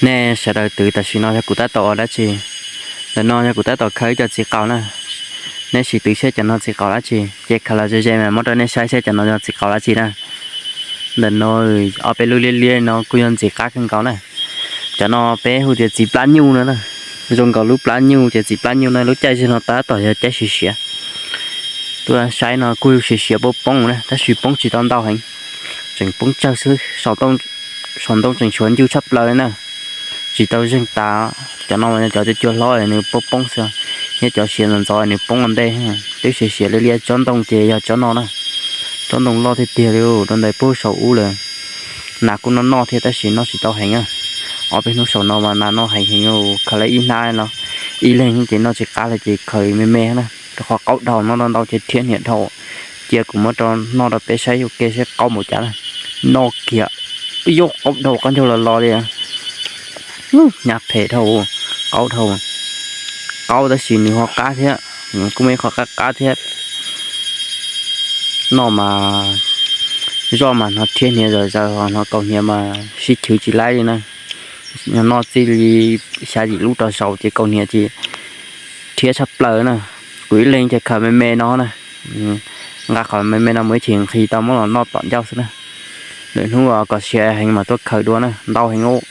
Nej sawv daws twv tam sim no yog kuv tab tom ua dab tsi? Ntawm no yog kuv tab tom khaws ib co txiv qaus na. Nej sim twv saib cov no txiv qaus dab tsi, ces khaws los ze ze mas muab rau nej saib saib cov no yog txiv qaus dab tsi na. Ntawm no ob peb lub liab liab no kuj yog ntxim qab kawg nkaus na. Cov no peb hu tias txiv plab nyuj no na. Zoo nkaus lub plab nyuj ces txiv plab nyuj na, lub caij zeg no tab tom yog caij siav siav. Tuaj saib no kuj siav siav poob poob na, tab sis poob tsis tau ntau heev, tseem poob tsawg xwb. Saum ntoo tseem tshuav ncw tshaj plaws li na, tsis tau zeeg tas. Cov no mas cov cua cua hlob nws poob poob xwb, thiab cov siav ntxov ntxov nws poob ua ntej. Twb siav siav liab liab, tsob ntoo ces yog tsob no na. Tsob ntoo loj tiag tiag li, rau ntawm puag saum ub lawm. Nas kuj noj noj thiab tab sis noj tsis tau heev. Ob peb hnub saum no mas nas noj heev heev, khaws lawv ib hnab no, ib leeg ces noj tsis qab li ces khaws me me na, rau qhov qaub dhau, noj ntau ntau ces rhiab hniav dhau. Cia kuv muab rau noj rau peb saib ua ke saib qaub npaum cas na. Noj kiag, yog qaub dhau qab ncaug los los li. Nyab phem dhau, qaub dhau, qaub tab sis nws ho qab thiab, kuj muaj ib qho qab qab thiab. Noj mas zoj mas hnov rhiab hniav zom zaws, ho hnov kaus hniav mas sib chwv tsis laib li na. Noj txij li xya yim lub rau saud ces kaus hniav ces rhiab tshaj plaws na. Kuv ib leeg ces khaws me me no na, nqa qhov me me no mus ib chim nqhis tau muab los noj tom ncauj xwb na. Lwm hnub kom siav heev mas tuaj khaws dua na, ntau heev ub.